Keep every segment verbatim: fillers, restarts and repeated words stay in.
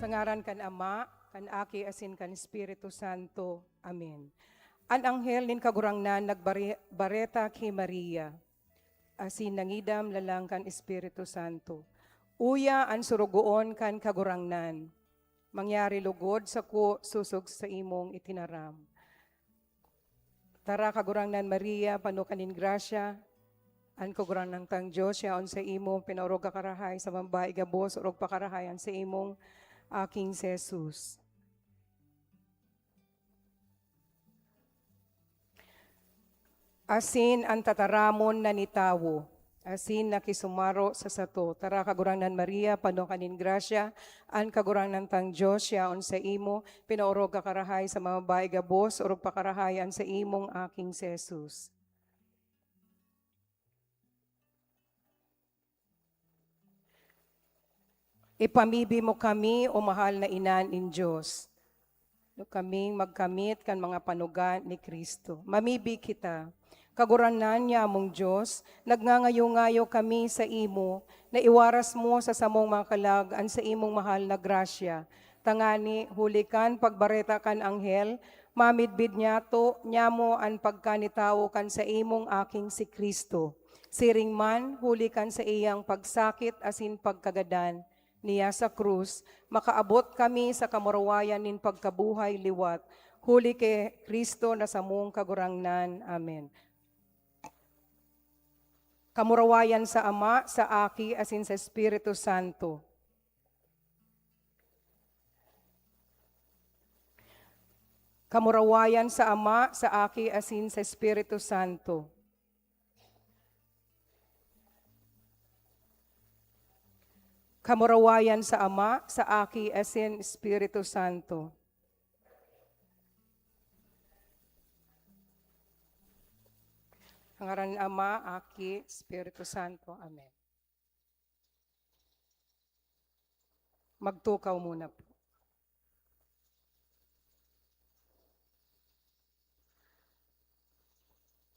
Ngaran kan Ama, kan Aki, asin kan Espiritu Santo. Amen. An anghel nin Kagurangnan nagbareta ki Maria, asin nangidam lalang kan Espiritu Santo. Uya an surugoon kan Kagurangnan, mangyari lugod sako sosog sa imong itinaram. Tara, Kagurangnan Maria, pano ka nin grasya, an Kagurangnan tang Dios yaon sa imo, pinaorog ka karahay sa mga babayi gabos, orog pa karahay an sa imong aking si Jesus. Asin an tataramon na ni tawo, asin nakisumaro sa sato. Tara, Kagurangnan Maria, pano ka nin grasya, an Kagurangnan tang Dios yaon sa imo, pinaorog ka karahay sa mga babayi gabos, orog pa karahay an sa imong aking si Jesus. Ipamibi mo kami, o mahal na Ina nin Dios, no kaming magkamit kan mga panuga ni Cristo. Mamibi kita. Kagurangnan nyamong Dios, nagngangayo-ngayo kami sa imo na iwaras mo sa samong mga kalag an sa imong mahal na grasya, tangani, huli kan pagbareta kan anghel, mamidbid nyato nyamo an pagkanitawo kan sa imong aking si Cristo. Siring man, huli kan saiyang pagsakit asin pagkagadan niya sa krus, makaabot kami sa kamurawayan nin pagkabuhay liwat, huli ki Cristo na samong Kagurangnan. Amen. Kamurawayan sa Ama, sa Aki, asin sa Espiritu Santo. Kamurawayan sa Ama, sa Aki, asin sa Espiritu Santo. Kamurawayan sa Ama, sa Aki, asin Espiritu Santo. Sa ngaran ni Ama, Aki, Espiritu Santo. Amen. Magtukaw muna po.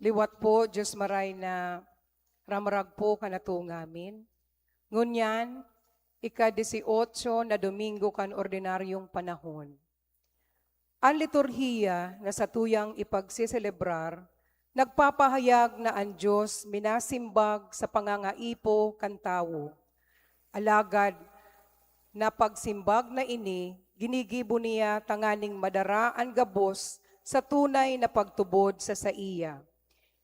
Liwat po, Dios maray na ramrag po kan ato ngamin. Ngunyan, ika-dieciocho na Domingo kan ordinaryong panahon. An liturhiya na satuyang ipagseselebrar nagpapahayag na an Dios minasimbag sa pangangaipo kan tawo. Alagad, na pagsimbag na ini, ginigibo niya tanganing madara an gabos sa tunay na pagtubod sa saiya.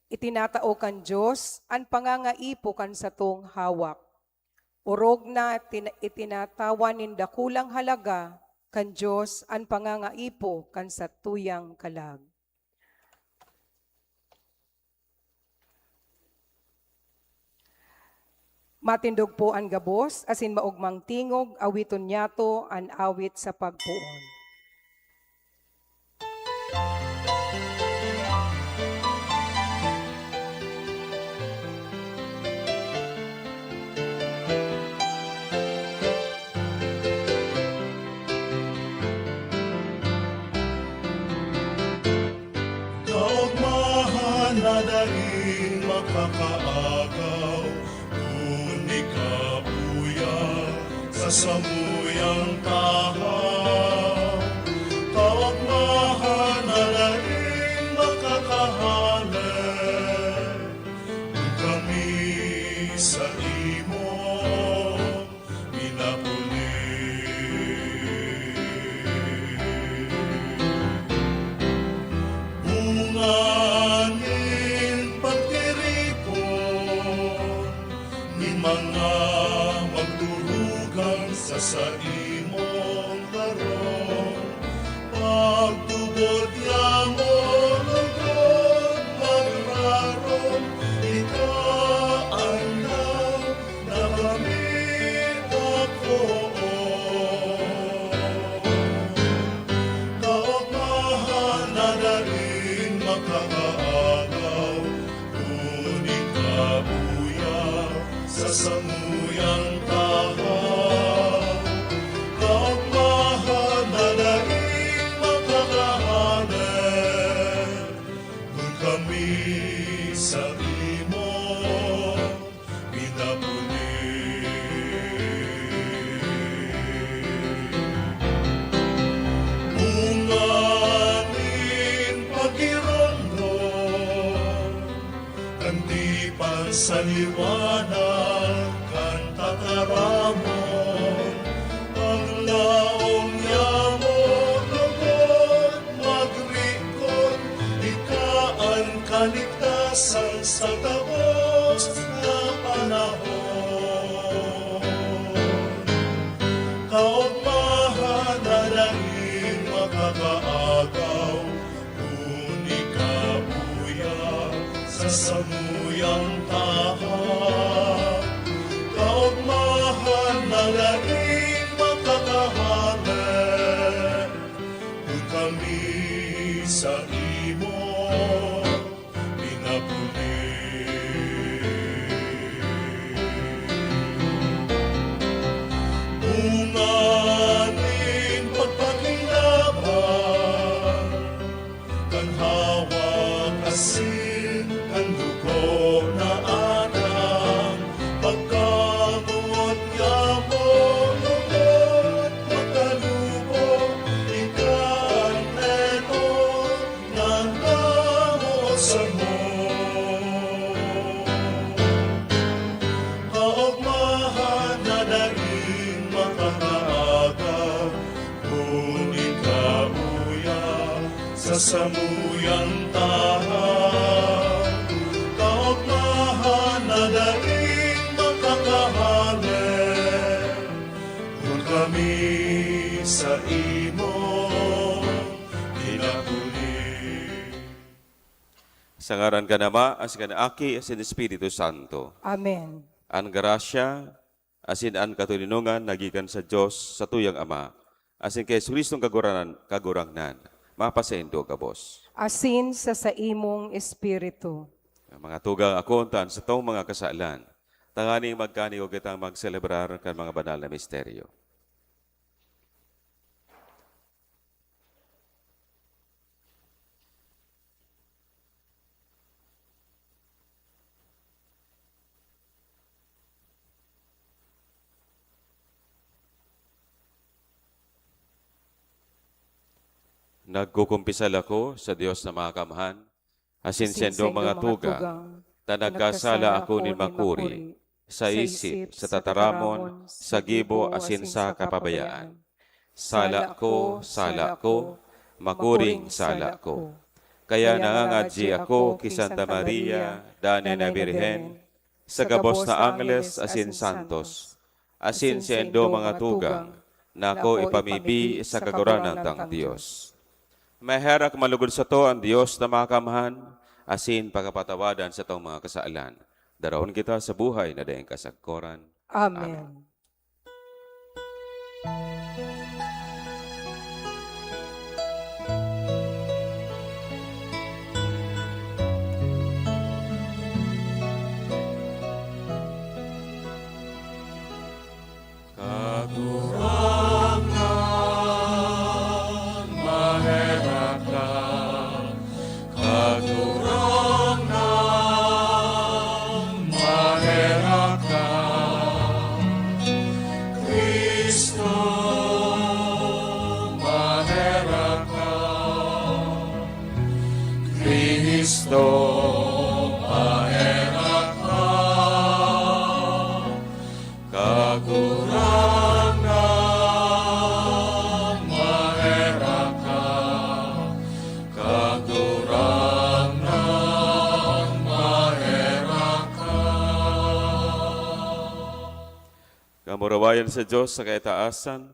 Itinatao kan Dios an pangangaipo kan satong hawak. Orog na tina-, itinatawan nin dakulang halaga kan Dios an pangangaipo kan satuyang kalag. Matindog po an gabos, asin maogmang tingog, awiton niyato an awit sa pagpoon. Kaogmahan na daing makakaagaw, kun ikabuya sa samuyang tahaw. Kaogmahan na daing makakahale, kun kami sa imo minapuli. Bunga nin pagtiripon nin mga magturugang sa saimong harong. Pagtubod niamo, lugod magrarom, ika an na kami poon. Kaogmahan na daing makakaagaw, kun ikabuya sa samuyang tahaw. Sa liwanag kan tataramon, paglaom niya mo lugod magrikon, ika an kaligtasan sa gabos na panahon. Kaogmahan na daing makakaagaw, kun ika uya sa samuyang tahaw. Kaogmahan na daing makakahale, kun kami sa imo pinapuli. Bunga nin pagpakinaban kan hawak asin kan dugo na atang pagkamoot niya mo lugod makalubo, ika an neto nagkamoot samo. Kaogmahan na daing makakaaga, kun ika uya sa samuyang tahaw. Kaogmahan na daing makakahale, kun kami sa imo pinapuli. Sa ngaran kan Ama, asin kan Aki, asin Espiritu Santo. Amen. An grasya, asin an katoninongan nagikan sa Dios, satuyang Ama, asin ki Jesu-Cristong Kagurangnan, Kagurangnan, mapasaindo gabos. Asin sa saimong espiritu. Mga tugang, ako unta an satong mga kasalan, tanganing magkanigo kitang magselebrar kan mga banal na misteryo. Nagkukumpisal ako sa Dios na Makakamhan, asin saindo mga tugang, ta nagkasala ako nin makuri, sa isip, sa tataramon, sa gibo, asin sa kapabayaan. Sala ko, sala ko, makuring sala ko. Kaya nangangadyi ako ki Santa Maria, Danay na Birhen, sa gabos na angles asin santos, asin saindo mga tugang, na ako ipamibi sa Kagurangnan tang Dios. Maherak man lugod sato an Dios na Makakamhan, asin pakapatawadan satong mga kasalan. Daraon kita sa buhay na daing kasagkoran. Amen. Amen. Kagurangnan, maherak ka. Kagurangnan, maherak ka. Cristo, maherak ka. Cristo, maherak ka. Kagurangnan, maherak ka. Kagurangnan, maherak ka. Kamurawayan sa Dios sa kaitaasan,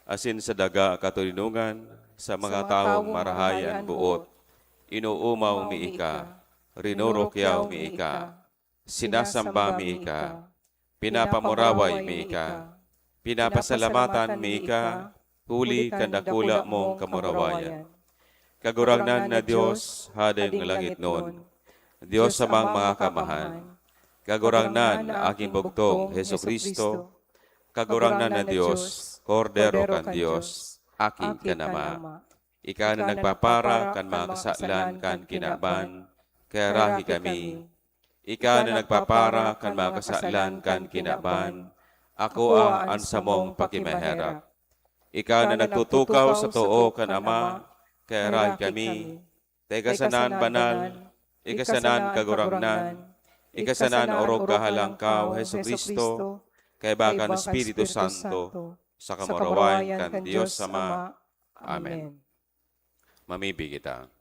asin sa daga katoninongan, sa mga tawong marahay an boot. Inoomaw mi ika, rinurukyaw mi ika, sinasamba mi ika, pinapamuraway mi ika, pinapasalamatan mi ika, huli kan dakula mong kamurawayan. Kagurangnan na Dios, Hadeng langitnon, Dios Amang Makakamhan, Kagurangnan na Aking Bugtong, Jesu-Cristo, Kagurangnan na Dios, Kordero kan Dios, Aki kan Ama. Ika na nagpapara kan mga kasalan kan kinaban, kaya rahi kami. Ika na nagpapara kan mga kasalan kan kinaban, akoa an samong pakimaherak. Ika na nagtutukaw sa too kan Ama, kaya rahi kami. Ta ika sana an banal, ika sana an Kagurangnan, Ika sana an orog kahalang ka, O Jesu-Cristo, kaiba kan Espiritu Santo, sa kamurawayan kan Dios Ama. Amen. Mamibi kita.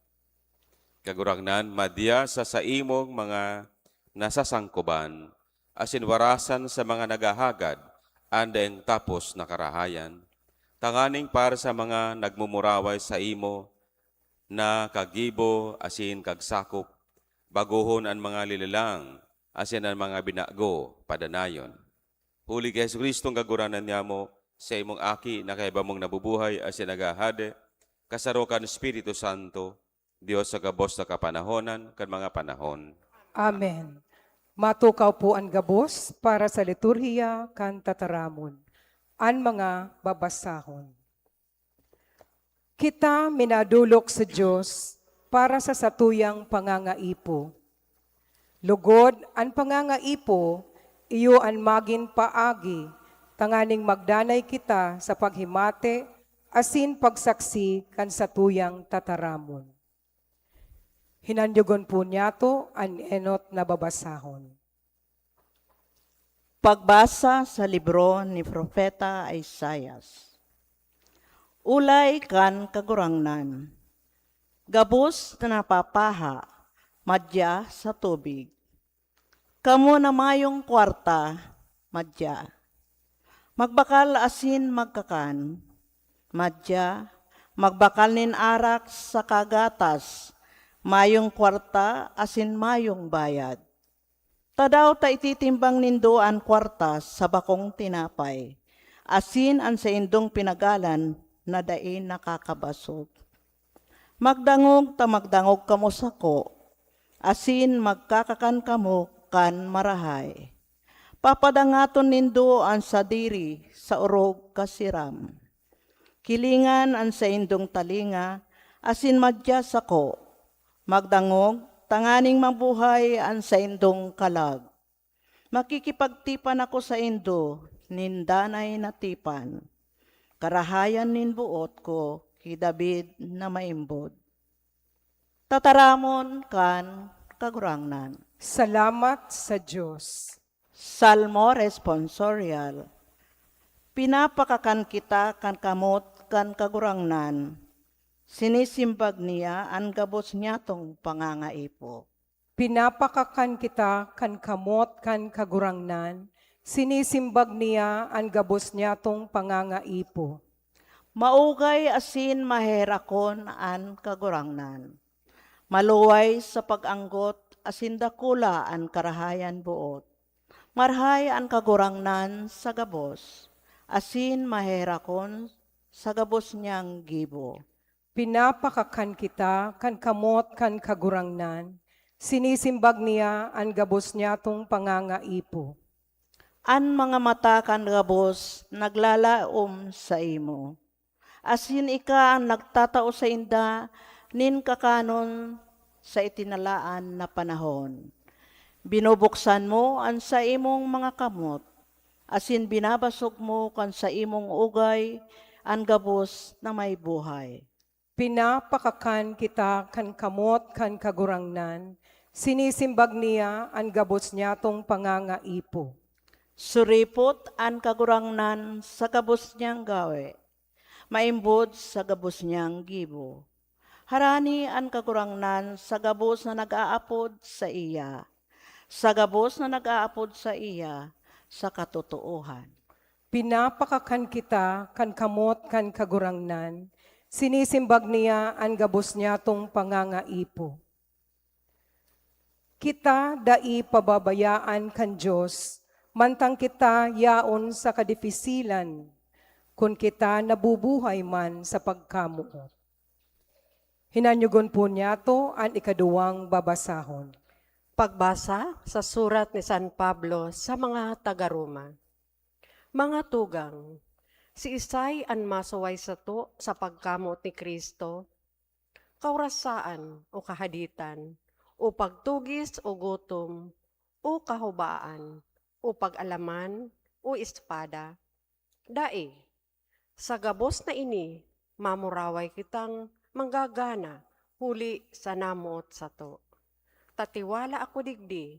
Kagurangnan, madya sa saimong mga nasasangkoban, asin warasan sa mga naghahagad an daing tapos na karahayan, tanganing para sa mga nagmumuraway saimo na kagibo asin kagsakop, bagohon an mga lilalang asin an mga binago padanayon. Huli ki Jesu-Cristo an Kagurangnan nyamo, saimong Aki na kaiba mong nabubuhay asin naghahade, kasaro kan Espiritu Santo, Dios sa gabos na kapanahonan kan mga panahon. Amen. Matukaw po an gabos para sa liturhiya kan tataramon. An mga babasahon. Kita minadolok sa Dios para sa satuyang pangangaipo. Lugod, an pangangaipo iyo an magin paagi tanganing magdanay kita sa paghimati asin pagsaksi kan satuyang tataramon. Hinanyogon po niyato an enot na babasahon. Pagbasa sa libro ni Propeta Isaias. Olay kan Kagurangnan, gabos na napapaha, madya sa tubig. Kamo na mayong kwarta, madya. Magbakal asin magkakan, madya. Magbakal nin arak saka gatas, mayong kwarta asin mayong bayad. Tadaw ta ititimbang nindo an kwarta sa bakong tinapay, asin an saindong pinagalan na dai nakakabasog? Magdangog ta magdangog kamo sako, asin magkakakan kamo kan marahay. Papadangaton nindo an sadiri sa orog kasiram. Kilingan an saindong talinga, asin madya sako. Magdangog, tanganing mabuhay an saindong kalag. Makikipagtipan ako saindo nin danay na tipan, karahayan nin boot ko ki David na maimbod. Tataramon kan Kagurangnan. Salamat sa Dios. Salmo Responsorial. Pinapakakan kita kan kamot kan Kagurangnan. Sinisimbag niya an gabos niyatong pangangaipo. Pinapakakan kita kan kamot kan Kagurangnan, sinisimbag niya an gabos niyatong pangangaipo. Maugay asin maherakon an Kagurangnan. Maluway sa pag-anggot asin dakula an karahayan boot. Marahay an Kagurangnan sa gabos, asin maherakon sa gabos niyang gibo. Pinapakakan kita kan kamot kan Kagurangnan, sinisimbag niya an gabos niyatong pangangaipo. An mga mata kan gabos naglalaom saimo, asin ika an nagtatao sainda nin kakanon sa itinalaan na panahon. Binubuksan mo an saimong mga kamot, asin binabasog mo kan saimong ugay an gabos na may buhay. Pinapakakan kita kan kamot kan Kagurangnan, sinisimbag niya an gabos niyatong pangangaipo. Suripot an Kagurangnan sa gabos niyang gawe, maimbod sa gabos niyang gibo. Harani an Kagurangnan sa gabos na nag-aapod saiya, sa gabos na nag-aapod saiya sa katotoohan. Pinapakakan kita kan kamot kan Kagurangnan, sinisimbag niya an gabos niyatong pangangaipo. Kita dai pababayaan kan Dios, mantang kita yaon sa kadifisilan, kun kita nabubuhay man sa pagkamoot. Hinanyogon po niyato an ikaduwang babasahon. Pagbasa sa surat ni San Pablo sa mga taga-Roma. Mga tugang, siisay an masuway sato sa pagkamoot ni Cristo? Kaurasaan o kahaditan, o pagtugis o gutom, o kahubaan, o pag-alaman, o espada? Dai. Sa gabos na ini, mamuraway kitang manggagana huli sa namoot sato. Ta tiwala ako digdi,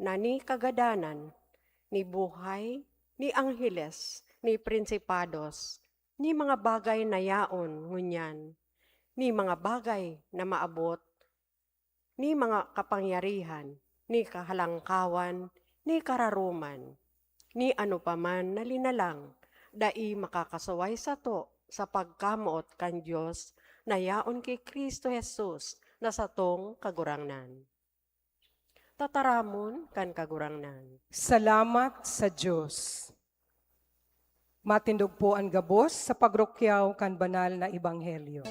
na ni kagadanan, ni buhay, ni angheles, ni prinsipados, ni mga bagay na yaon ngunyan, ni mga bagay na maabot, ni mga kapangyarihan, ni kahalangkawan, ni kararoman, ni ano pa man na linalang, dai makakasuway sato sa pagkamoot kan Dios na yaon ki Cristo Jesus na satong Kagurangnan. Tataramon kan Kagurangnan. Salamat sa Dios. Matindog po an gabos sa pagrukyaw kan banal na ebanghelyo.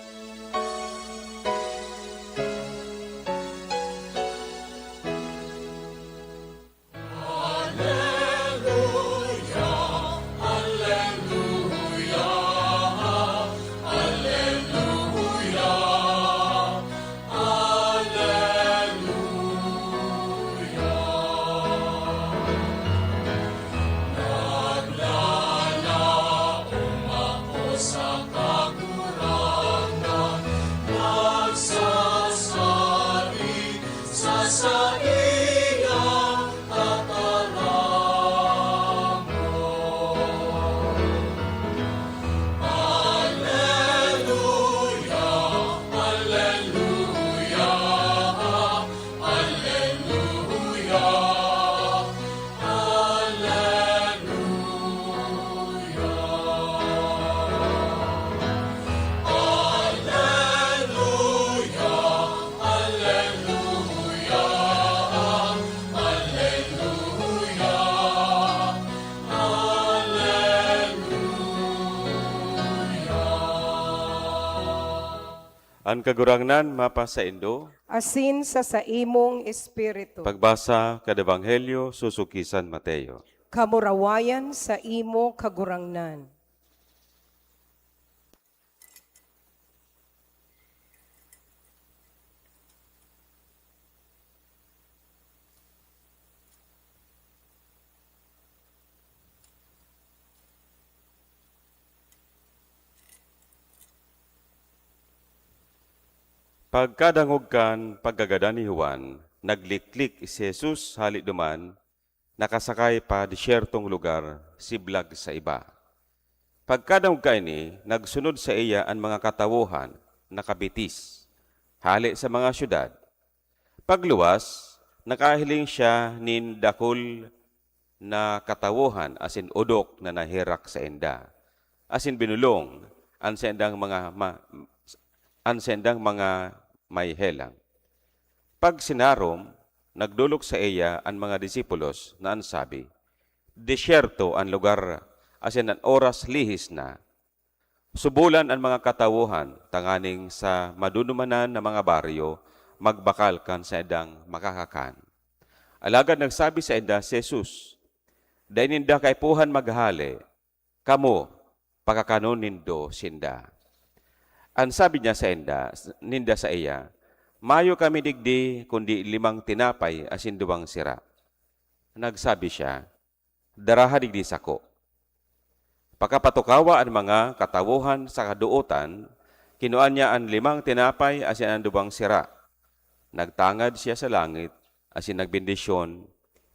An Kagurangnan mapasaindo. Asin sa saimong espiritu. Pagbasa kan Ebanghelyo susukisan Mateo. Kamurawayan sa imo, Kagurangnan. Pagkadangog kan pagkagadan ni Juan, nagliklik si Jesus hale duman, nakasakay pa desyertong lugar, siblag sa iba. Pagkadangog kaini, nagsunod saiya an mga katawohan na kabitis, hale sa mga syudad. Pagluwas, nakahiling siya nin dakul na katawohan asin odok na naherak sainda, asin binolong an saindang mga ma-, an saindang mga may helang. Pagsinarom, nagdolok saiya an mga disipulos na an sabi, "Desyerto an lugar, asin an oras lihis na. Subolan an mga katawohan tanganing sa madudumanan na mga baryo magbakal kan saindang makakakan." Alagad nagsabi sainda si Jesus, "Dai ninda kaipuhan maghale, kamo, pakakanon nindo sinda." An sabi niya sainda, ninda saiya, "Mayo kami digdi kundi limang tinapay asin duwang sira." Nagsabi siya, "Daraha digdi sako." Pakapatukawa an mga katawohan sa kadootan, kinua niya an limang tinapay asin an duwang sira. Nagtangad siya sa langit asin nagbendisyon,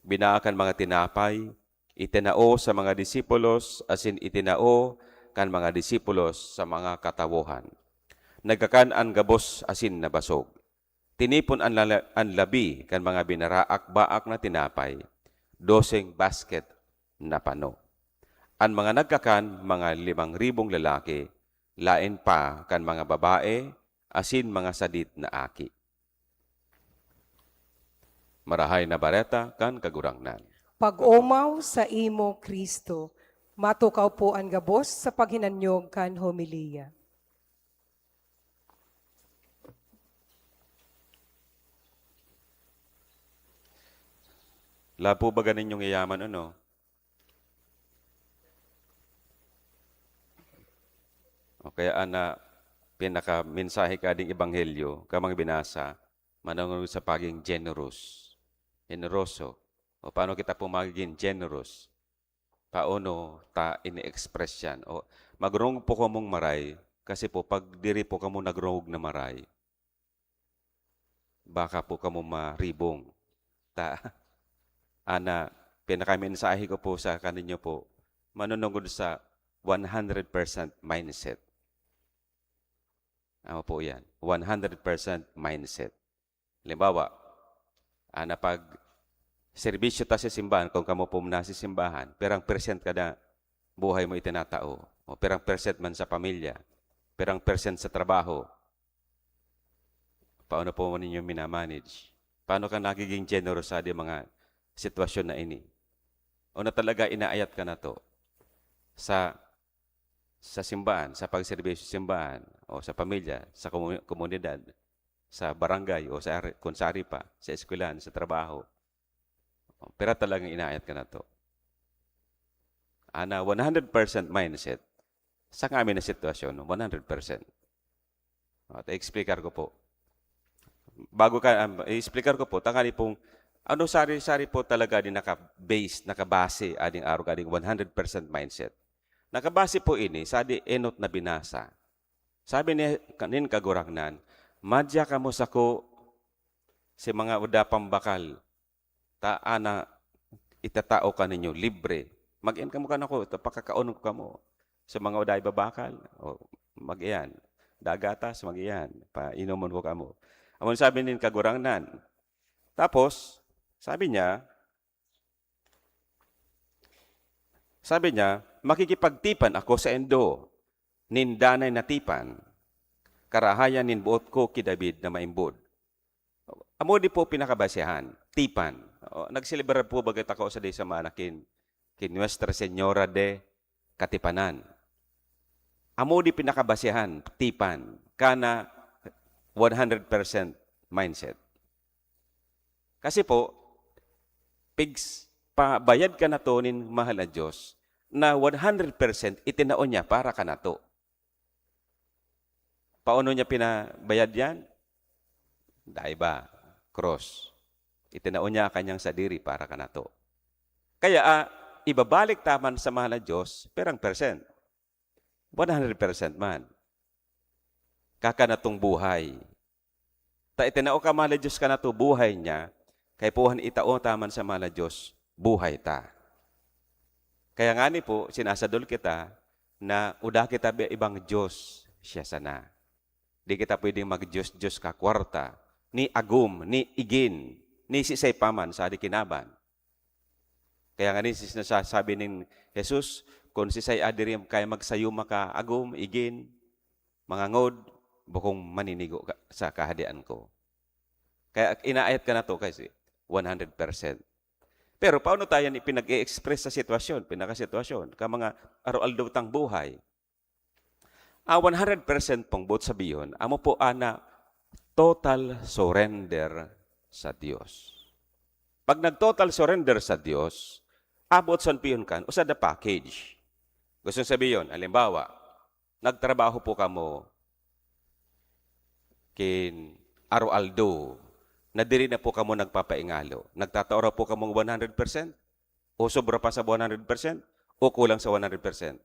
binaa kan mga tinapay, itinao sa mga disipulos asin itinao kan mga disipulos sa mga katawohan. Nagkakan an gabos asin nabasog. Tinipon an lala-, an labi kan mga binaraak-baak na tinapay, doseng basket na pano. An mga nagkakan, mga limang ribong lalaki, laen pa kan mga babae asin mga sadit na aki. Marahay na Bareta kan Kagurangnan. Pag-omaw sa imo, Cristo. Matukaw po an gabos sa paghinanyog kan homilya. Lapo baga ninyong yayaman, ano? O kaya, ana, pinakamensahe kading ebanghelyo, ka mga binasa, manongod sa pagiging generous, generoso. O paano kita po magiging generous? Paano ta ini-express yan? O, magrungog po kamong maray, kasi po, pag diri po kamo nagrungog na maray, baka po kamo maribong. Ta-, Ana, pinakamensahe ko po sa kaninyo po, manunungod sa one hundred percent mindset. Ano po yan? One hundred percent mindset. Halimbawa, ana, pag serbisyo ta sa simbahan, kung kamo po nasa simbahan, pirang percent kada buhay mo itinatao? O pirang percent man sa pamilya? Pirang percent sa trabaho? Paano po ninyo minamanage? Paano ka nagiging generous sa di mga sitwasyon na ini? O na talaga inaayat ka na to sa, sa simbahan, sa pagserbisyo sa simbahan, o sa pamilya, sa komu-, komunidad, sa barangay, o sa ari-, kung sari pa, sa eskwelahan, sa trabaho? Pira talagang inaayat ka na to? Ana, one hundred percent mindset. Sa kami na sitwasyon, one hundred percent. O, ta-explicar ko po. Bago ka, um, i-explicar ko po, tangani pong, ano sari-sari po talaga din naka-base, nakabase, ading arog, ading one hundred percent mindset. Nakabase po ini, sa di enot na binasa. Sabi ni, nin Kagurangnan, "Madya kamo sako sa mga uda pang bakal, ta ana itatao ka ninyo libre. Mag-iyan kamo kan ako, ta pakakaonon ko kamo. Sa mga uda ibabakal, o mag-iyan. Dagatas, mag-iyan. Painomon ko kamo." Amo an sabi nin Kagurangnan. Tapos, sabi niya, sabi niya, "Makikipagtipan ako saindo nin danay na tipan, karahayan nin boot ko ki David na maimbod." Amo di po pinakabasehan, tipan. O, nagselebrar po baga ta ko sa di sa mga kin, kin Nuestra Señora de Katipanan. Amo di pinakabasehan, tipan, kana one hundred percent mindset. Kasi po, pigs, pabayad ka na to nin mahal na Diyos na one hundred percent itinao niya para ka na to. Paano niya pinabayad yan? Dai ba? Cross. Itinao niya kanyang sadiri para ka na to. Kaya, ah, ibabalik ta man sa mahal na Diyos, pirang percent? One hundred percent man. Kaka na tong buhay. Ta itinao ka mahal na Diyos ka na to, buhay niya, kaipuhan itao ta man sa mahal na Diyos, buhay ta. Kaya ngani po, sinasadol kita na uda kita bi-, ibang Diyos, siya sana. Di kita pwedeng mag-Diyos-Diyos ka kwarta, ni agom, ni igin, ni sisay pa man sa di kinaban. Kaya ngani sinasabi nin Jesus, "Kun sisay adiri kaya magsayuma ka agom, igin, mangangod, bukong maninigo ka sa Kahadean ko." Kaya inaayat ka na to kasi one hundred percent. Pero paano tayo ni pinag-i-express sa sitwasyon, pinakasitwasyon, ka mga aroaldo tang buhay? Ah, one hundred percent pong boot sabihon, amo po ana, total surrender sa Dios. Pag nag-total surrender sa Dios, abot sa pihon kan, usa da package. Gusto sabihin, halimbawa, nagtrabaho po kamo kin aroaldo na diri na po kamo nagpapaingalo. Nagtatao ra po kamo one hundred percent? O sobra pa sa one hundred percent? O kulang sa one hundred percent?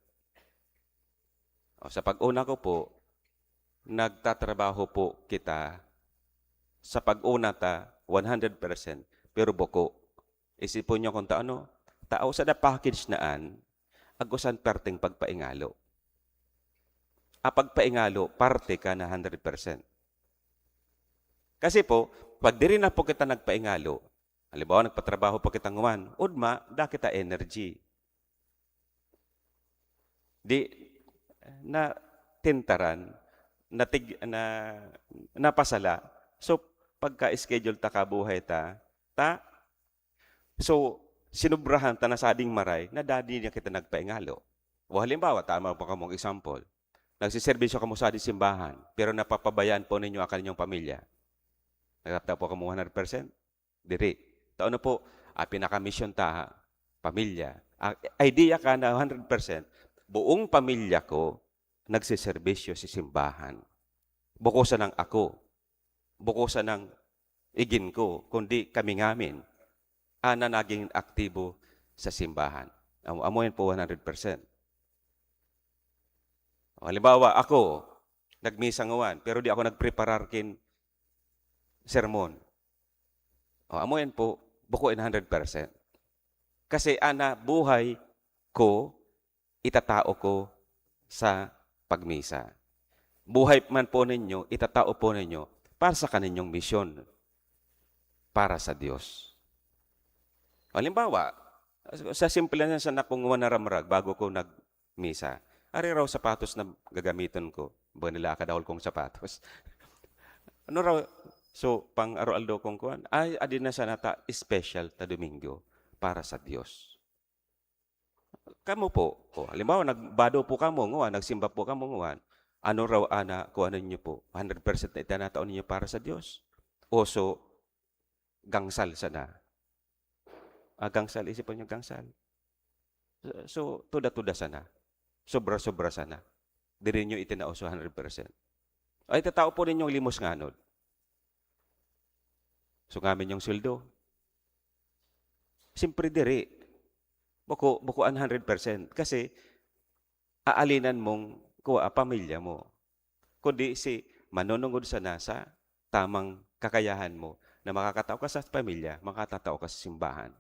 O, sa pag-una ko po, nagtatrabaho po kita, sa pag-una ta, one hundred percent, pero bako. Isipon niyo kung ta-, ano, tao sa da package na an, agosan perting pagpaingalo. A pagpaingalo, parte ka na hundred percent. Kasi po, pag diri na po kita nagpaingalo, halimbawa, nagpatrabaho po kita nguman, udma, da kita energy. Di, na tentaran, natig-, na, napasala. So, pagka-schedule ta, kabuhay ta, ta, so, sinubrahan ta na sading maray, na dadi niya kita nagpaingalo. O halimbawa, tama po kamong example. Nagsiservisyo kamo sa di simbahan, pero napapabayaan po ninyo ang kaninyong pamilya. Nagtatapo kamo one hundred percent? Diri. Tao na po, ah, pinakamisyon ta, pamilya. Ah, idea ka na hundred percent, buong pamilya ko nagsiservisyo sa simbahan. Bako sanang ako. Bako sanang igin ko, kundi kami ngamin. Ana naging aktibo sa simbahan. Amo, amo yan po, one hundred percent. O, halimbawa, ako, nagmisa ngawan, pero di ako nagpreparar kin sermon. O, amo yan po, bako in hundred percent. Kasi ana, buhay ko, itatao ko sa pagmisa. Buhay man po ninyo, itatao po ninyo para sa kaninyong misyon para sa Diyos. Halimbawa, sa simple na sana kung naramrag bago ko nagmisa, ari raw sapatos na gagamiton ko. Ba nila kadahol kong sapatos? Ano raw? So, pang araw-aldo kong kuwan, ay, adi na sana ta special ta Domingo para sa Diyos. Kamo po, o, halimbawa, nagbado po kamo, nguwan, nagsimba po kamo, nguwan, ano raw ana, kung ano ninyo po, hundred percent na itinatao ninyo para sa Diyos? O so, gangsal sana? Ah, gangsal, isipon niyo gangsal. So, tuda-tuda sana. Sobra-sobra sana. Diri niyo itinao sa hundred percent. Ay, tatao po ninyong limos nganod. So, ngamin yung sweldo. Siyempre, diri. Buko, buko an hundred percent. Kasi, aalinan mong kuwa, pamilya mo. Kundi si manunungod sana sa tamang kakayahan mo na makakatao ka sa pamilya, makatatao ka sa simbahan.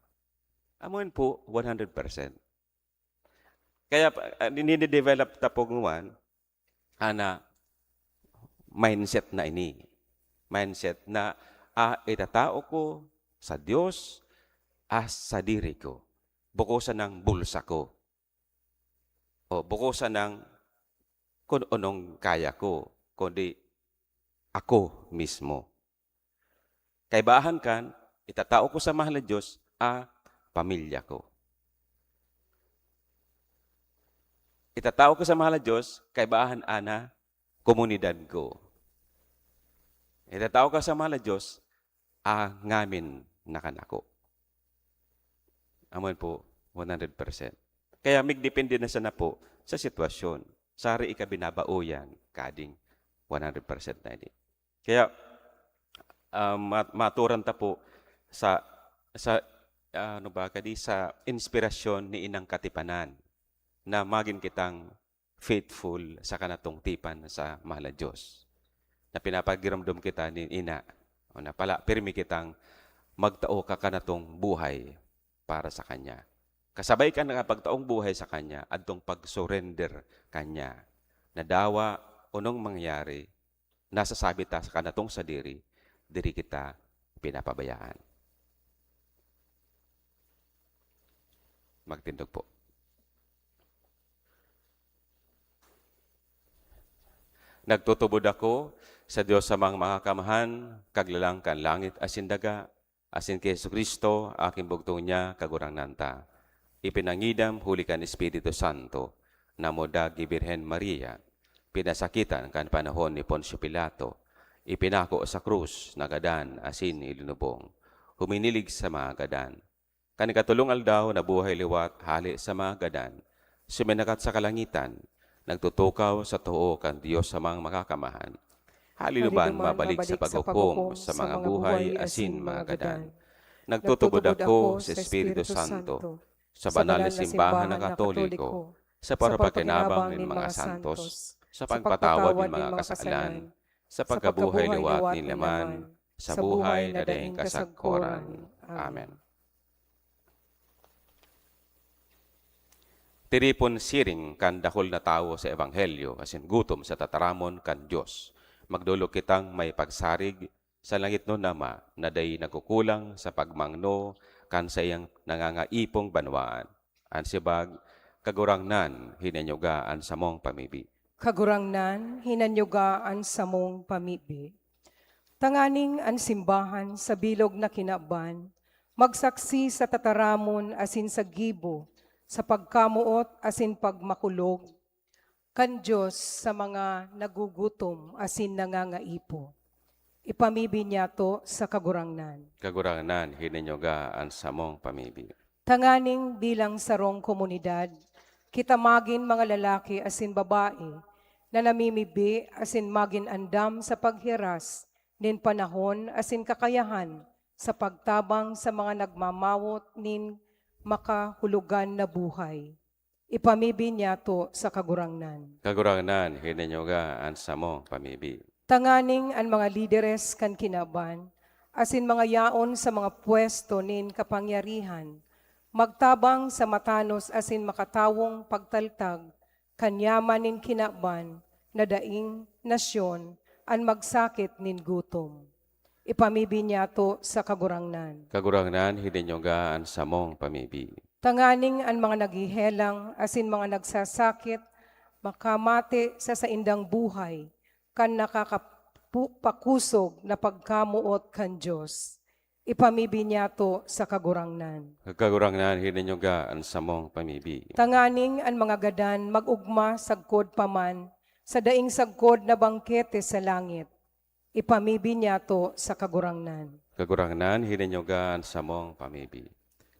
Amo yun po, one hundred percent. Kaya, ah, nini-develop ta po nguwan, ana, mindset na ini. Mindset na, ah, itatao ko sa Diyos, ah, sadiri ko. Buko sanang bulsa ko. O buko sanang kun anong kaya ko, kundi ako mismo. Kaibahan kan, itatao ko sa mahal na Diyos, ah, pamilya ko. Itatao ko sa mahal na Diyos, kaibahan ana, komunidad ko. Itatao ko sa mahal na Diyos, ah, ngamin na kan ako. Amo yun po, one hundred percent. Kaya migdepende na sana po sa sitwasyon. Sari ika binabaoyan, kading one hundred percent na ini. Kaya, ah, ma-, maturan ta po sa, sa, ah, ano ba, kadi sa inspirasyon ni Inang Katipanan na magin kitang faithful sa kanatong tipan sa mahal na Diyos, na pinapagiramdom kita ni Ina, o na pala, pirmi kitang magtao ka kanatong buhay para sa Kanya. Kasabay kan pagtaong buhay sa Kanya, adtong pag-surrender Kanya, na dawa, onong mangyayari, nasasabi ta sa kanatong sadiri, diri kita pinapabayaan. Magtindog po. Nagtutubod ako sa Dios Amang Makakamhan, Kaglalang kan langit asin daga, asin ki Jesu-Cristo, aking bugtong niya, Kagurangnan ta. Ipinangidam huli kan Espiritu Santo, namudag ki Birhen Maria, pinasakitan kan panahon ni Poncio Pilato, ipinako sa krus, nagadan, asin ilinubong. Huminilig sa mga gadan. Kan ikatolong aldaw, nabuhay liwat hale sa mga gadan, suminakat sa kalangitan, nagtutukaw sa too kan Dios Amang Makakamhan. Halinuban, mabalik sa paghukom sa mga buhay asin mga gadan. Nagtutubod ako sa Espiritu Santo, sa banal na simbahan na Katoliko, sa parapakinabang nin mga santos, sa pagpatawad nin mga kasalan, sa pagkabuhay liwat nin laman, sa buhay na daing kasagkoran. Amen. Tiripon siring kan dakul na tawo sa Ebanghelyo asin gutom sa tataramon kan Dios. Magdolok kitang may pagsarig sa langitnon na Ama na dai nagkukulang sa pagmangno kan saiyang nangangaipong banwaan. An sibag, Kagurangnan, hinanyuga an samong pamibi. Kagurangnan, hinanyuga an samong pamibi. Tanganing an simbahan sa bilog na kinaban magsaksi sa tataramon asin sa gibo, sa pagkamoot asin pagmakulog kan Dios sa mga nagugutom asin nangangaipo. Ipamibi niyato sa Kagurangnan. Kagurangnan, hinanyuga an samong pamibi. Tanganing bilang sarong komunidad, kita magin mga lalaki asin babae na namimibi asin magin andam sa paghiras nin panahon asin kakayahan sa pagtabang sa mga nagmamawot nin makahulogan na buhay. Ipamibi niyato sa Kagurangnan. Kagurangnan, hinanyuga an samong pamibi. Tanganing an mga lideres kan kinaban, asin mga yaon sa mga pwesto nin kapangyarihan, Magtabang sa matanos asin makatawong pagtaltag kan yaman nin kinaban na daing nasyon an magsakit nin gutom. Ipamibi niyato sa Kagurangnan. Kagurangnan, hilinyoga an samong pamibi. Tanganing an mga naghehelang asin mga nagsasakit makamate sa saindang buhay kan nakakapu-, pakosog na pagkamoot kan Dios. Ipamibi niyato sa Kagurangnan. Kagurangnan, hilinyoga an samong pamibi. Tanganing an mga gadan mag-ogma sagkod pa man sa daing sagkod na bangkete sa langit. Ipamibi niyato sa Kagurangnan. Kagurangnan, hilinyoga an samong pamibi.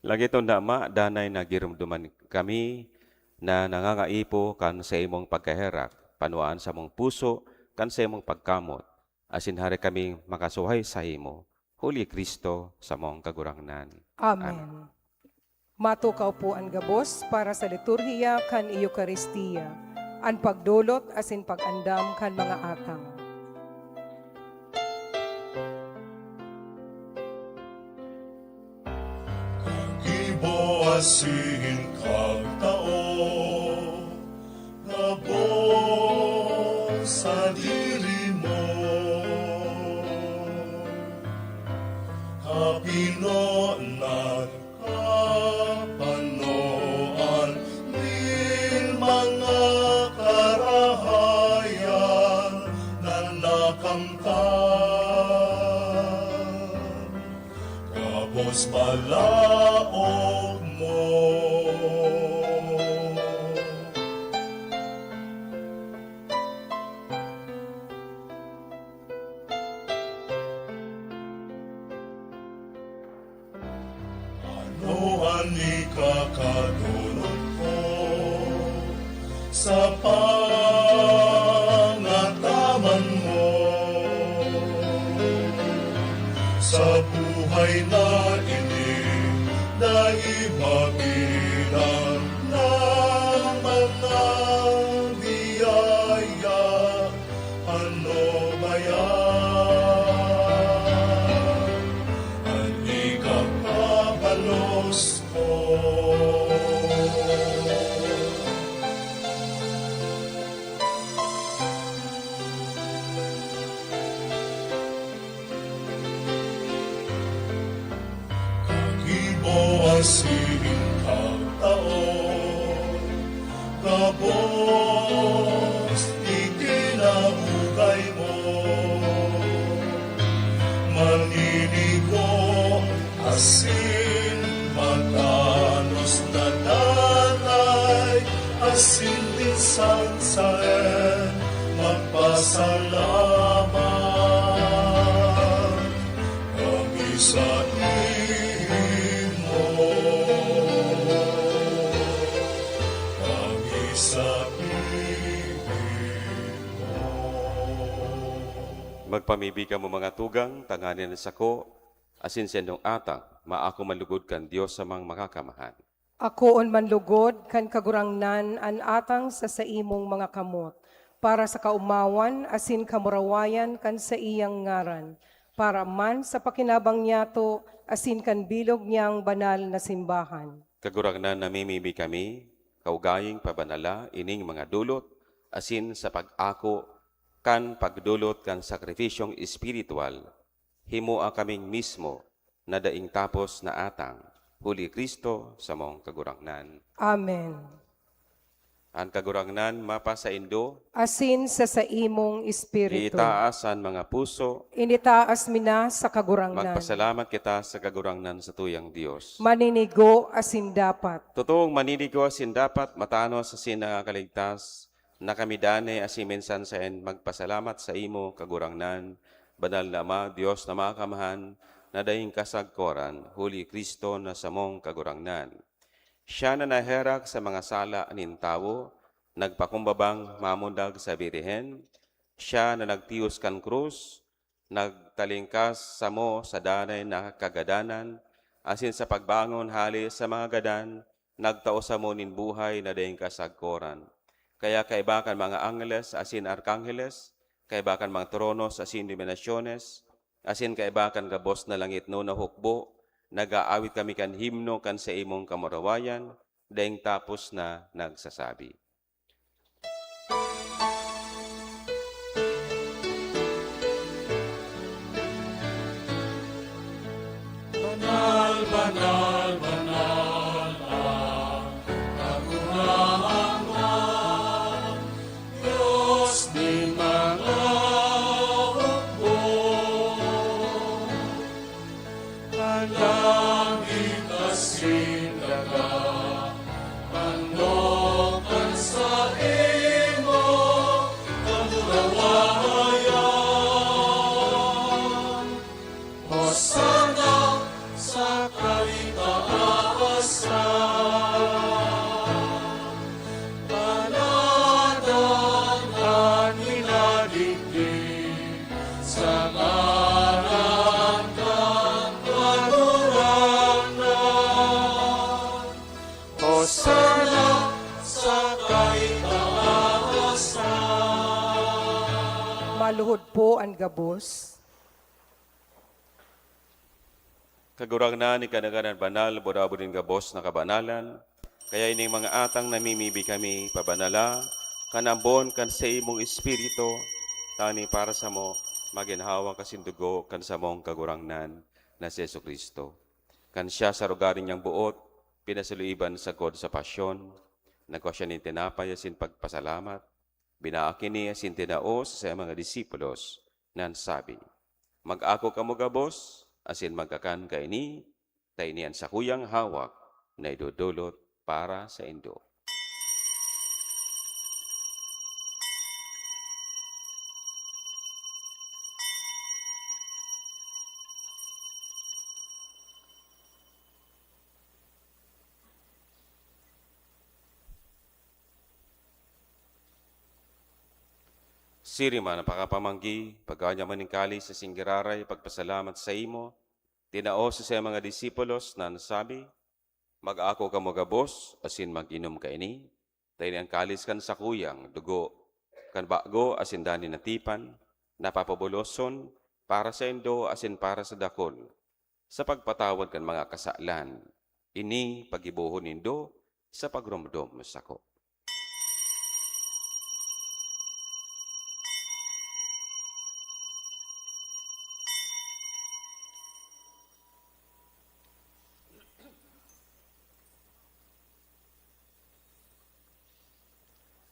Lagi ton Ama, danay na giromdoman kami na nangangaipo kan saimong pagkaherak. Panuaan samong puso kan saimong pagkamot, asin hari kaming makasuhay saimo, huli Cristo, samong Kagurangnan. Amen. Amen. Matukaw po an gabos para sa liturhiya kan Eukaristia, an pagdolot asin pag-andam kan mga atang. Kagibo asin kagtao, gabos sadiri mo, kapinonan kapanoan nin mga karahayan na nakamtan, gabos balaog mo. Ano an ikakadolot ko sa pangataman mo? Sa buhay na ini, dai mabilang na mga biyaya. Ano ba yan? An ikapabalos ko. Kagibo asin kagtao, gabos ikinaugay mo. Maninigo asin matanos na danay, asin minsan saen magpasalamat. Kami saimo, kami saimo. Magpamibi kamo, mga tugang, tanganing an sako asin saindong atang maako man lugod kan Dios samang Makakamhan. Akoon man lugod kan Kagurangnan an atang sa saimong mga kamot, para sa kaomawan asin kamurawayan kan saiyang ngaran, para man sa pakinabang niyato asin kan bilog niyang banal na simbahan. Kagurangnan, namimibi kami, kaugaying pabanala ining mga dolot asin sa pag-ako kan pagdolot kan sakripisyong espiritual, himoa kaming mismo na daing tapos na atang, huli Cristo, samong Kagurangnan. Amen. An Kagurangnan mapasaindo. Asin sa saimong espiritu. Iitaas an mga puso. Initaas mi na sa Kagurangnan. Magpasalamat kita sa Kagurangnan, satuyang Dios. Maninigo asin dapat. Totoong maninigo asin dapat, matanos asin nakakaligtas, na kami danay asin minsan saen magpasalamat saimo, Kagurangnan, Banal na Ama, Dios na Makakamhan, na daing kasagkoran, huli Cristo na samong Kagurangnan. Siya na naherak sa mga sala nin tawo, nagpakumbabang mamundag sa Birhen, siya na nagtios kan krus, nagtalingkas samo sa danay na kagadanan, asin sa pagbangon hale sa mga gadan, nagtao samo nin buhay na daing kasagkoran. Kaya kaiba kan mga angheles asin arkangheles, kaiba kan mga tronos asin dominasyones, asin kaiba kan gabos na langitnon na hukbo, nag-aawit kami kan himno kan saimong kamurawayan, daing tapos na nagsasabi. Banal, banal, banal ang Kagurangnan, Dios nin mga hukbo. An langit asin daga, tanokan saimo, kamurawayan. Hosana sa kaitaasan. Panadan an minadigdi sa ngaran kan Kagurangnan. Hosana sa kaitaasan. Maluhod po an gabos. Kagurangnan, ika na ngani an banal, burabod nin gabos na kabanalan. Kaya ining mga atang namimibi kami, pabanala kan ambon kan saimong Espiritu, tanganing para samo magin hawak asin dugo kan samong Kagurangnan na si Jesu-Cristo. Kan siya sa rogaring niyang boot, pinasaloiban sagkod sa pasyon, nagkua siya nin tinapay asin pagpasalamat, binaak ini asin tinao sa saiyang mga disipulos, na nagsabi, "Mag-ako kamo gabos asin magkakan kaini, ta ini an sakuyang hawak na idodolot para saindo." Siring man an pakapamanggi, pagkawan niya man nin kalis asin giraray, pagpasalamat saimo, tinao sa saiyang mga disipulos, na nagsabi, "Mag-ako kamo gabos asin mag-inom kaini, ta ini an kalis kan sakuyang dugo kan bago asin danay na tipan, na papaboloson para saindo asin para sa dakul, sa pagpatawad kan mga kasalan. Ini paggibohon nindo sa pagromdom sako."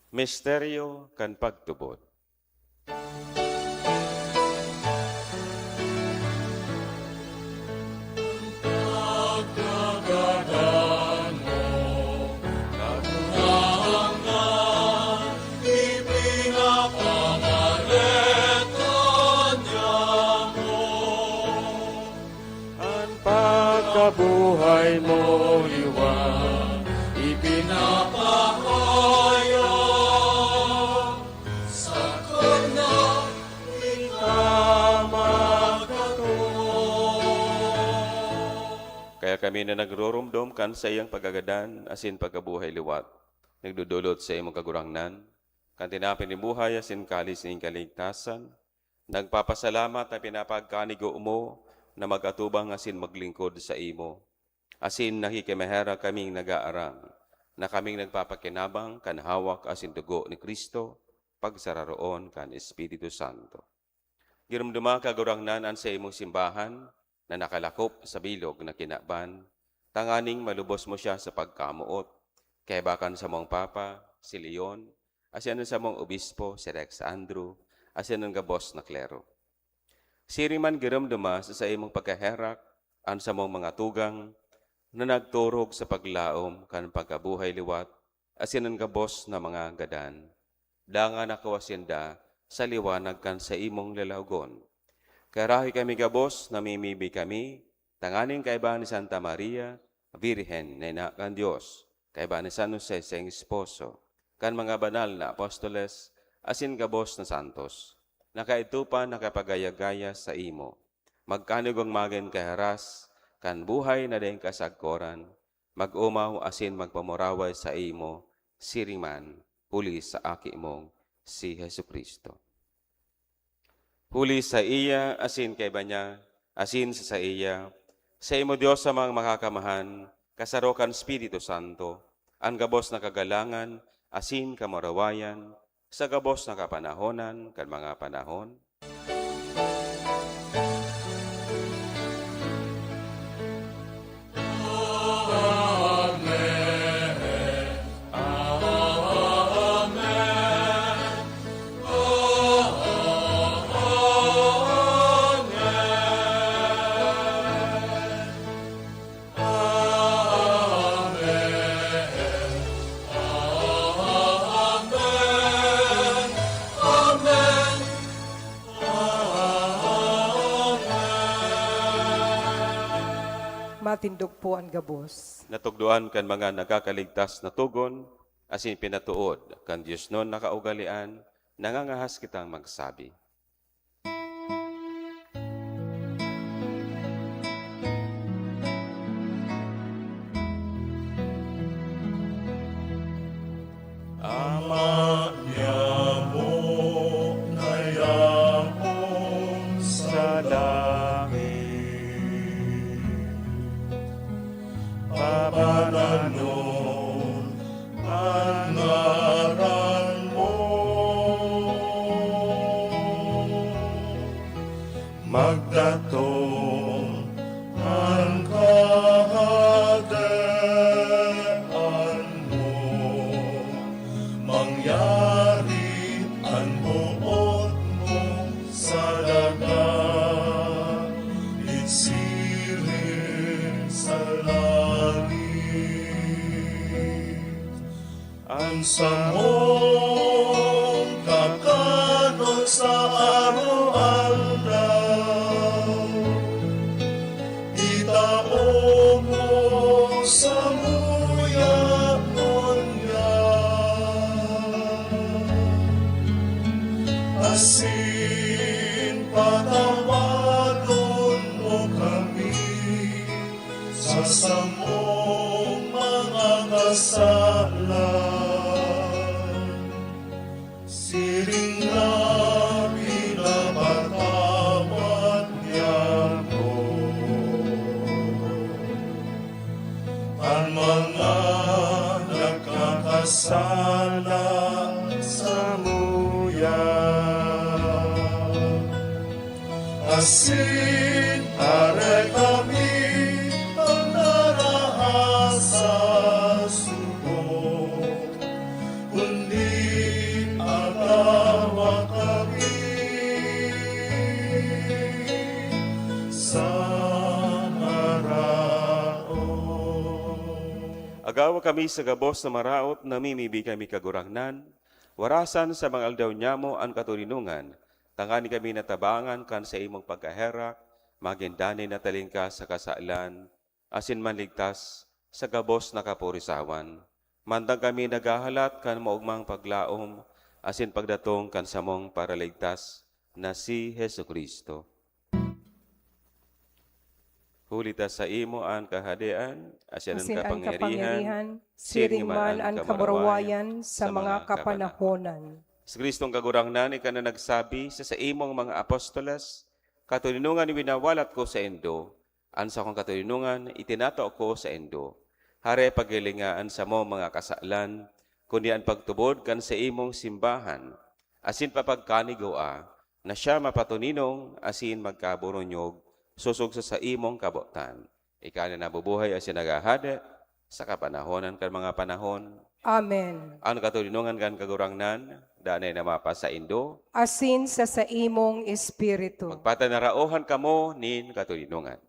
Misteryo kan pagtubod. Pagkagadan mo, Kagurangnan, ipinapangaleta niamo. An pagkabuhay mo liwat ipinapahayag, sakon na ika magkatoo. Kaya kami na nagroromdom kan saiyang pagkagadan asin pagkabuhay liwat, nagdodolot sa imong Kagurangnan, kan tinapay nin buhay asin kalis nin kaligtasan, nagpapasalamat na pinapagkanigo mo na mag-atubang asin maglingkod saimo. Asin nakikimaherak kaming nag-aarang na kaming nagpapakinabang kan hawak asin dugo ni Cristo, pagsararoon kan Espiritu Santo. Giromdoma, Kagurangnan, an saimong simbahan na nakalakop sa bilog na kinaban, tanganing malubos mo siya sa pagkamoot, kaiba kan samong Papa, si Leon, asin an samong Obispo, si Rex Andrew, asin an gabos na klero. Siring man giromdoma sa saimong pagkaherak an samong mga tugang na nagturog sa paglaom kan pagkabuhay liwat asin an gabos na mga gadan. Dangan nakua sinda sa liwanag kan saimong lalaogon. Kaya rahay kami gabos, namimibi kami, tanganing kaiba ni Santa Maria, Birhen na ina kan Dios, kaiba ni San Jose, saiyang esposo, kan mga banal na apostoles, asin gabos na santos, na kaidto pa nakapagaya-gaya saimo, magkanigong magin kahiras kan buhay na daing kasagkoran, mag-omaw asin magpamuraway saimo, siring man, huli sa Aki mong si Jesu-Cristo. Huli saiya, asin kaiba niya, asin sa saiya, Saimo, Dios, sa mga makakamahan, kasaro kan Espiritu Santo, an gabos na kagalangan asin kamurawayan sa gabos na kapanahonan kan mga panahon. Matindog po an gabos. Natugdoan kan mga nagkakaligtas na togon, asin pinatood kan diosnon na kaugalean, nangangahas kitang magsabi. Ama niamo na yaon sa langit, pabananon an ngaran mo. Magdatong an Kahadean mo, mangyari an boot mo sa daga, igsiring sa langit. An samong kakanon sa araw-araw, itao mo samuya ngunyan, asin patawadon mo kami sa samong mga kasalan, siring na pinapatawad niamo an mga nagkakasala samuya. Asin areka mi an narahas sa sugo, kundi agawa kami sa maraot. Agawa kami sa gabos na maraot, namimibi kami, Kagurangnan, warasan sa mga aldaw niamo an katoninongan, tanganing kami natabangan kan saimong pagkaherak, magin danay na talingkas sa kasalan, asin manligtas sa gabos na kaporisawan. Mantang kami naghahalat kan maogmang paglaom asin pagdatong kan samong Paraligtas na si Jesu-Cristo. Huli ta saimo an Kahadean, asin an Asin an kapangyarihan, kapangyarihan, siring siring man man an an kamurawayan kamurawayan sa sa mga mga kapanahonan. Si Kristong Kagurangnan, ika na nagsabi sa saimong mga apostoles, "Katoninongan winawalat ko saindo, an sakong katoninongan itinatao ko saindo." Hare paghilinga an samong mga kasalan, kundi an pagtubod kan saimong simbahan, asin papagkanigoa na siya mapatoninong asin magkaboronyog sosog sa saimong kabotan. Ika na nabubuhay asin naghahade sa kapanahonan kan mga panahon. Amen. An katoninongan kan Kagurangnan, danay na mapasaindo. Asin sa saimong espiritu. Magpatanaraohan kamo nin katoninongan.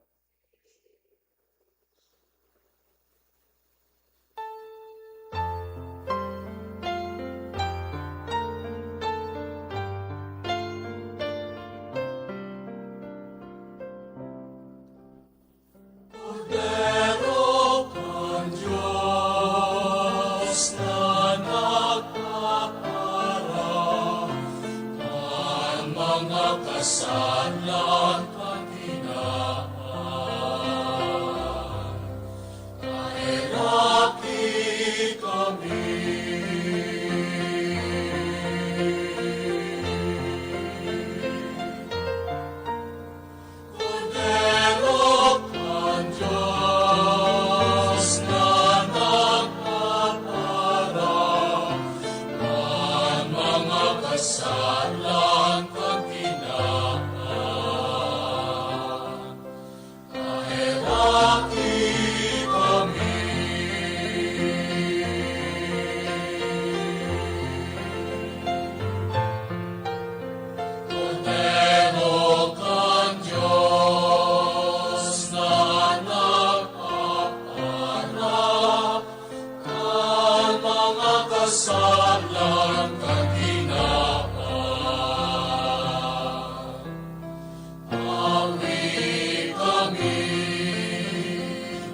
Kordero kan Dios na nagkapara kan mga kasalan kan tinapay, paheraki kami. Kordero kan Salang kang kinaban, kaheraki kami. Kordero kan Dios na nagpapaharap kan mga kasalang kaginapan. Awi kami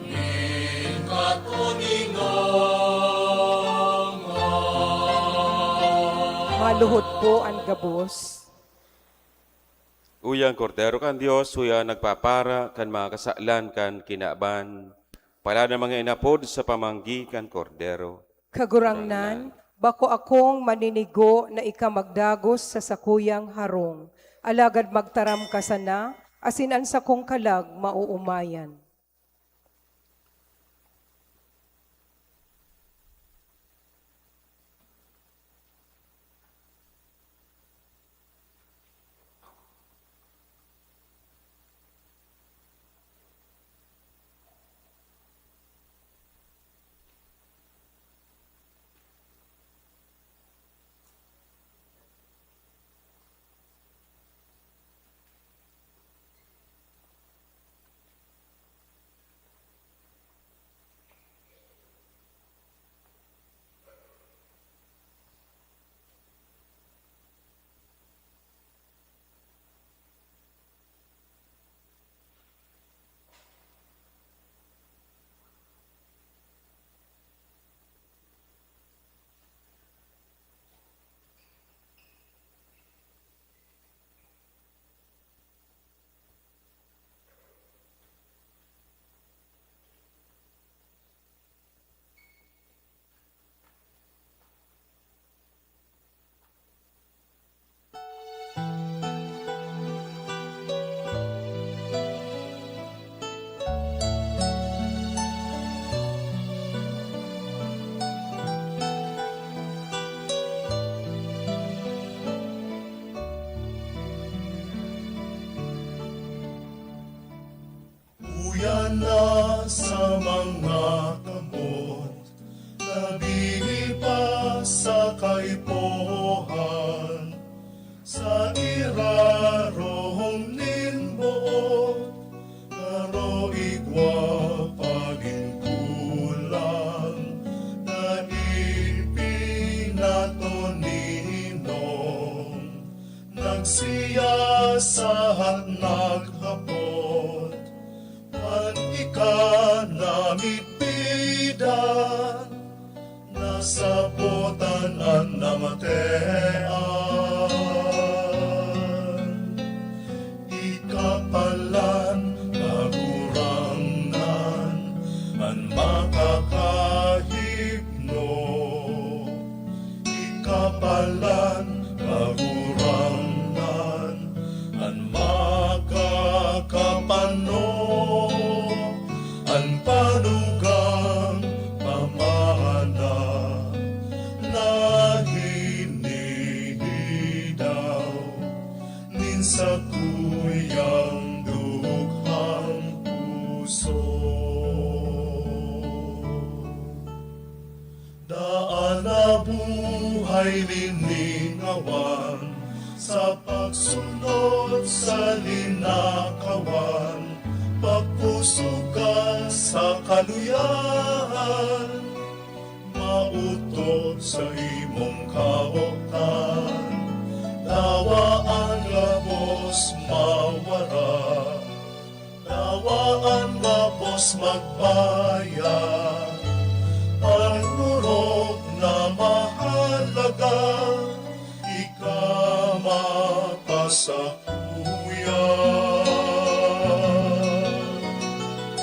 nin katoninongan. Maluhod po an gabos. Uya an Kordero kan Dios, uya an nagpapara kan mga kasalan kan kinaban. Palad an mga inapod sa pamanggi kan Kordero. Kagurangnan, bako akong maninigo na ika magdagos sa sakuyang harong, alagad magtaram ka sana, asin an sakong kalag maoomayan. Uya na sa mga kamot, nabihi pa sa kaipuhan, sa irarom nin boot, garo igwa pa nin kulang na ipinatoninong. Nagsiyasahat, naghapot, an ika namidbidan, nasabotan an namatean. Ika palan, Kagurangnan, an makakahipno. Ika palan, Kagurangnan, an makakapano, an panugang pamana na hinihidaw nin sakuyang dughang puso. Daan na buhay liningawan, sa pagsunod sa linakawan, pagkusog ka sa kaluyahan, maotob sa imong kaotan, dawa an gabos mawara. Dawa an gabos magbayad, an orog na mahalaga, ika mapasakuyag.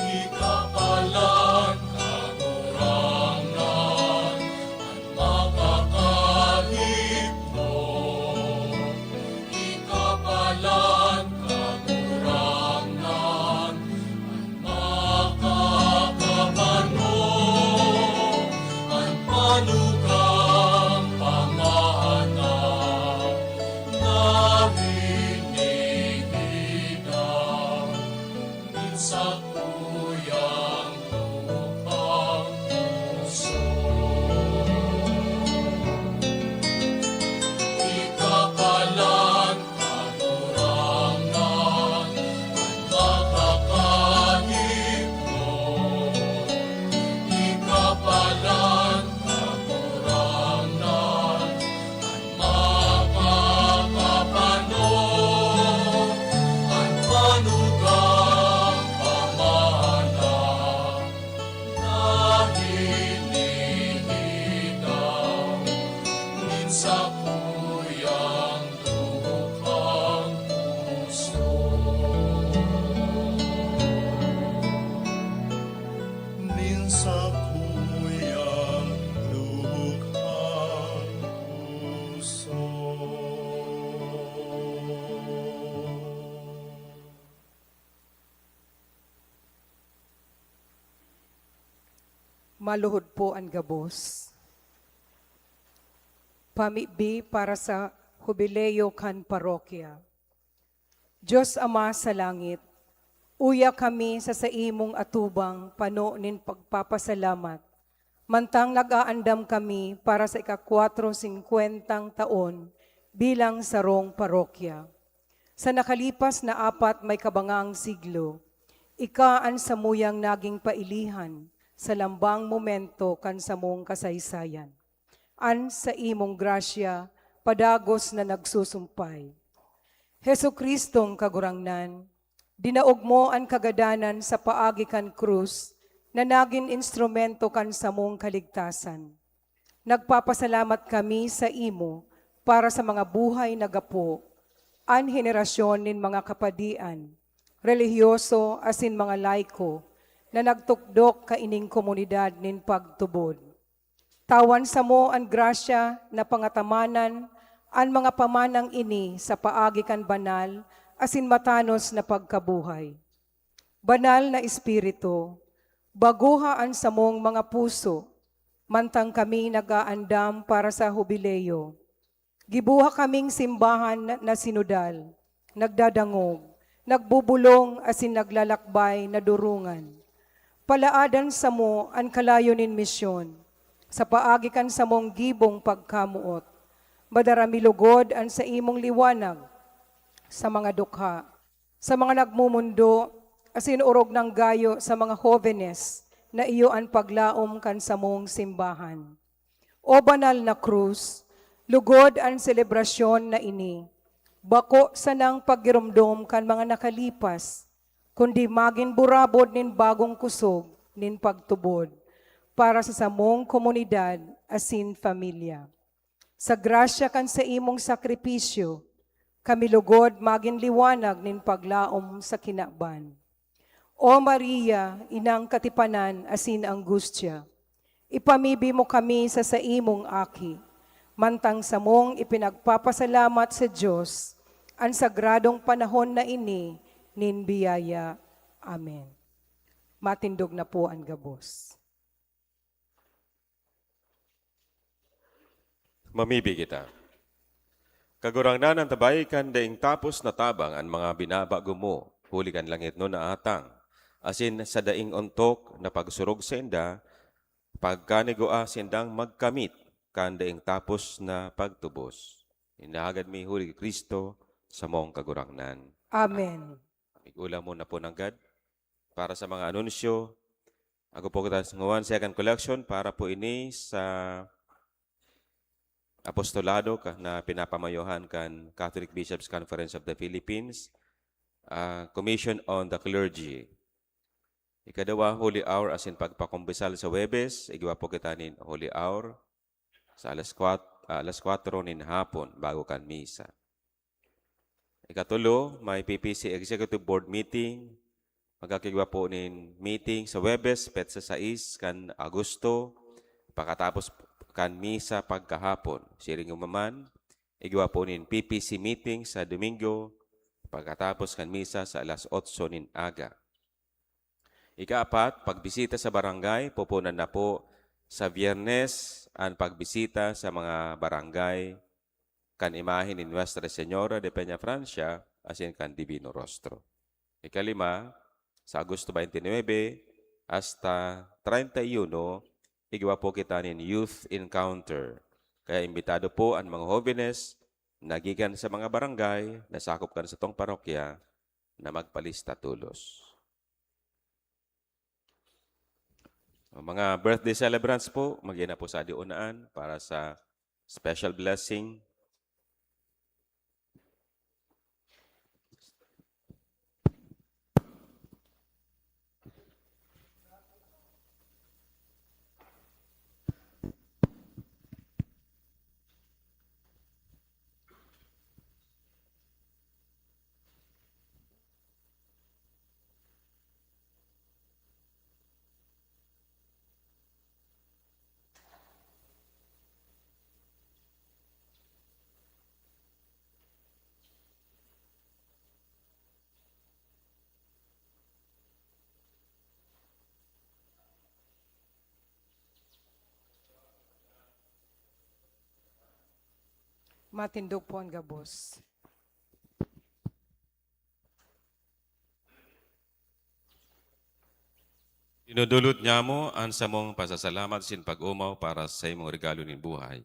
Ika palan, Kagurangnan, an makakahipno. Ika palan, Kagurangnan, an makakapano, an panugang pamana Maluhod po an gabos. Pamibi para sa Hubileo kan Parokya. Dios Ama sa langit, uya kami sa saimong atubang pano nin pagpapasalamat, mantang nag-aandam kami para sa ika-kwatro singkwentang taon bilang sarong parokya. Sa nakalipas na apat may kabangang siglo, ika an samuyang naging pailihan sa lambang momento kan samong kasaysayan. An saimong grasya padagos na nagsusumpay. Jesu-Cristong Kagurangnan, dinaog mo an kagadanan sa paagi kan krus na nagin instrumento kan samong kaligtasan. Nagpapasalamat kami saimo para sa mga buhay na gapo, an henerasyon nin mga kapadian, relihiyoso asin mga laiko na nagtukdok kaining komunidad nin pagtubod. Tawan samo an grasya na pangatamanan an mga pamanang ini sa paagi kan banal asin matanos na pagkabuhay. Banal na Espiritu, baguha an samong mga puso, mantang kami nag-aandam para sa Hubileo. Gibuha kaming simbahan na, na sinudal, nagdadangog, nagbubulong asin naglalakbay na durungan. Palaadan samo an kalayo nin misyon, sa paagi kan samong gibong pagkamoot. Madara mi lugod an saimong liwanag sa mga dukha, sa mga nagmumundo, asin orog nang gayo sa mga hobenes na iyo an paglaom kan samong simbahan. O banal na krus, lugod an selebrasyon na ini, bako sanang paggiromdom kan mga nakalipas, kundi magin burabod nin bagong kusog nin pagtubod para sa samong komunidad asin pamilya. Sa grasya kan saimong sakripisyo, kami lugod magin liwanag nin paglaom sa kinaban. O Maria, Inang katipanan asin angustya, ipamibi mo kami sa saimong Aki, mantang samong ipinagpapasalamat sa Dios an sagradong panahon na ini nin biyaya. Amen. Matindog na po an gabos. Mamibi kita. Kagurangnan, antabay kan daing tapos na tabang an mga binabago mo, huli kan langitnon na atang, asin sa daing ontok na pagsurog sainda, pagkanigua sindang magkamit kan daing tapos na pagtubos. Inahagad mi huli ki Cristo, samong Kagurangnan. Amen. Mag-ulam muna po nanggad para sa mga anunsyo. Ako po kita sa ngawan, second collection para po ini sa apostolado ka, na pinapamayohan kan Catholic Bishops' Conference of the Philippines, ah, Commission on the Clergy. Ikaduwa, Holy Hour asin pagpakumbisal sa Huwebes, igwa po kita nin Holy Hour sa alas kwat-, ah, alas kwatro nin hapon, bago kan misa. Ikatulo, may P P C Executive Board meeting. Magkakigwa po nin meeting sa Huwebes, petsa sais kan Agosto, pakatapos kan misa pagkahapon. Siring man, igwa po nin P P C meeting sa Domingo, pagkatapos kan misa sa alas otso nin aga. Ikaapat, pagbisita sa barangay. Pupunan na po sa Biyernes an pagbisita sa mga barangay kan imahe ni Nuestra Señora de Peñafrancia asin kan Divino Rostro. Ikalima, sa Agosto twenty-nine hasta treinta y uno, igwa po kita nin Youth Encounter. Kaya imbitado po an mga hobenes na gikan sa mga barangay na sakop kan satong parokya na magpalista tolos. Ang mga birthday celebrants po, mag-iyan na po sa adiunaan para sa special blessing. Matindog po an gabos. Dinudulot niamo an samong pasasalamat sin pag-omaw para sa imong regalo nin buhay.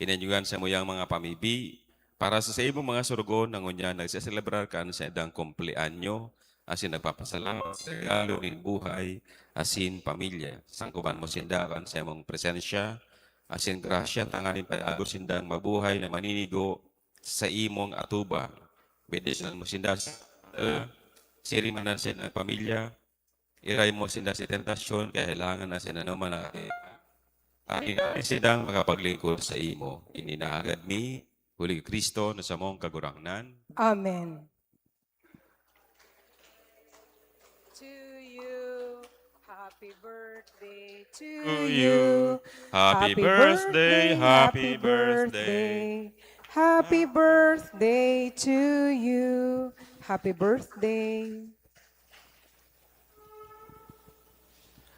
Inanyugan sa muyang mga pamibi, para sa saimong mga surugon na ngunyan nagseselebrar kan saindang kumpleanyo, asin nagpapasalamat sa regalo nin buhay asin pamilya. Sangkuban mo sinda kan saimong presensya asin grasya, tanganing padagon sindang mabuhay na maninigo sa imong atubang. Bendisyonan mo sinda sa, uh, sirimanan sa ilang pamilya. Iray mo sinda sa tentasyon, kailangan na sa nanuman na kayo. Akin na sindang makapaglingkod sa imo. Ini nahagad mi, huli ki Kristo na samong Kagurangnan. Amen. To you, happy birthday to To you. Happy birthday, happy birthday. Happy birthday to you. Happy birthday.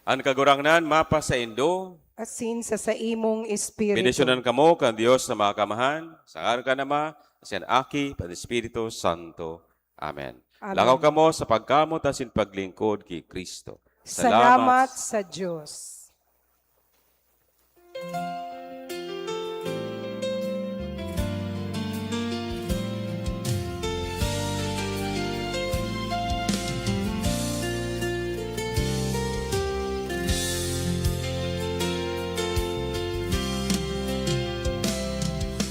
An Kagurangnan mapasaindo. Asin sa saimong espiritu. Bendisyonan kamo kan Dios na Makakamhan, sa ngaran kan Ama, sa Aki, kan Espiritu Santo. Amen. Amen. Lakaw kamo sa pagkamot asin paglingkod ki Kristo. Salamat sa Diyos.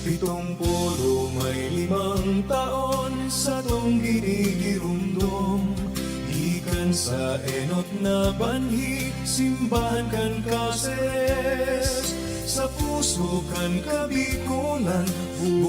Pitong polo may limang taon satong ginigiromdom, gikan sa enot na banhi, simbahan kan Caceres, sa puso kan Kabikolan, buong